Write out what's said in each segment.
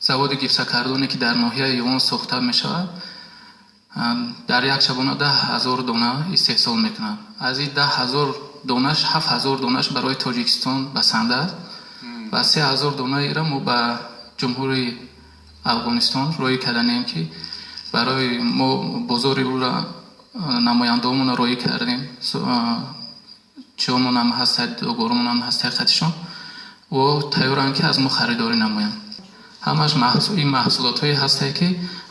Заводи гипсокартоне, ки дар ноҳияи Явон сохта мешавад, дар як шабона 10 000 дона истеҳсол мекунад. Аз ин 10 000 донаш 7000 донаш барои Тоҷикистон басанда аст ва 3000 донаиро мо ба Ҷумҳурии Афғонистон роҳӣ карданем, ки барои мо бозори ӯро намояндаҳомонро роҳӣ кардем, чиҳомонам ҳаст, договормонам ҳаст хатишон во тайёранд, ки аз мо харидорӣ намоянд. Ҳамаш ин маҳсулотҳое ҳастае, ки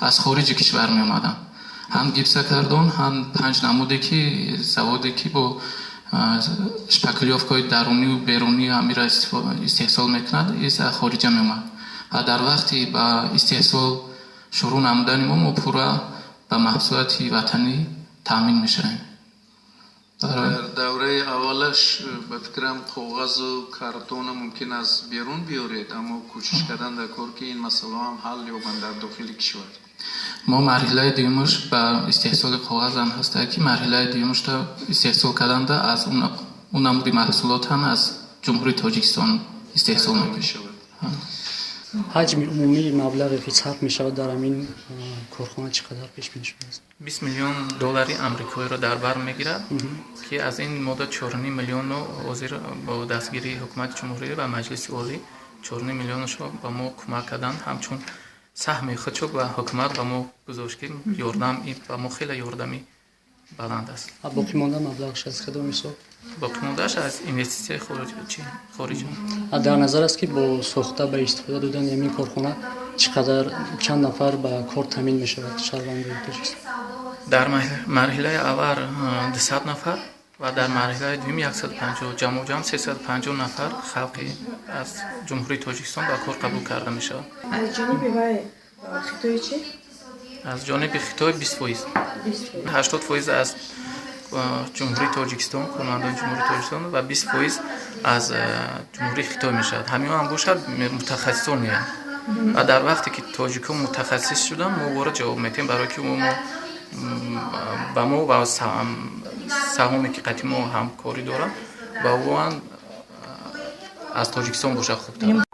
аз хориҷи кишвар меомаданд, ҳам гипсокартон, ҳам панҷ намуде, ки заводе, ки бо шпаклёвкаҳои дарунию берунӣ ҳамира истеҳсол мекунад, из хориҷа меомад. Ва дар вақти ба истеҳсол шурӯъ намудани мо пурра ба маҳсулоти ватанӣ таъмин мешавем. Дар давраи аввалаш, ба фикрам, коғазу картона мумкин аз берун биёред, аммо кӯшиш кардан дар кор, ки ин масъалаҳо ҳам ҳал ёбанд дар дохили кишвар. Мо марҳилаи дуюмаш ба истеҳсоли коғазам ҳаста, ки марҳилаи дуюмашро истеҳсол карданда аз он намуди маҳсулот ҳам аз Ҷумҳурии Тоҷикистон истеҳсол мекунем. Ҳаҷми умумии маблағе, ки сарф мешавад дар ҳамин корхона, чӣ қадар пешбинӣ шудааст? 20 миллион доллари амрикоиро дар бар мегирад, ки аз ин модда 4,5 миллиону ҳозир бо дастгирии Ҳукумати Ҷумҳурӣ ва Маҷлиси Олӣ 4,5 миллионашро ба мо кӯмак карданд, ҳамчун саҳми худшо ва ҳукумат ба мо гузошт, ки ёрдам ба мо хеле ёрдами баланд аст. Боқимонда маблағаш аз кадом ҳисоб? Боқимондааш аз инвеститсияи хориҷа. Дар назар аст, ки бо сохта ба истифода додани ҳамин корхона чӣ қадар, чанд нафар ба кор таъмин мешавад шаҳрвандои Тоҷикистон? Дар марҳилаи аввал 200 нафар ва дар марҳилаи дуюм 150, ҷамъу ҷамъ 350 нафар халқи аз Ҷумҳурии Тоҷикистон ба кор қабул карда мешавад. Аз ҷониби вай Хитои чӣ? Аз ҷониби Хитой 20%, 80% аз Ҷумҳурии Тоҷикистон, кормандони Ҷумҳурии Тоҷикистон ва 20% аз Ҷумҳурии Хитой мешавад. Ҳамин ҳам бошад, мутахассисон меянд ва дар вақте ки тоҷикҳо мутахассис шуданд, мо вора ҷавоб медиҳем, барое ки мо ба мо ва саҳоме, ки қати мо ҳамкорӣ доранд, ба оан аз Тоҷикистон бошад, хубтар.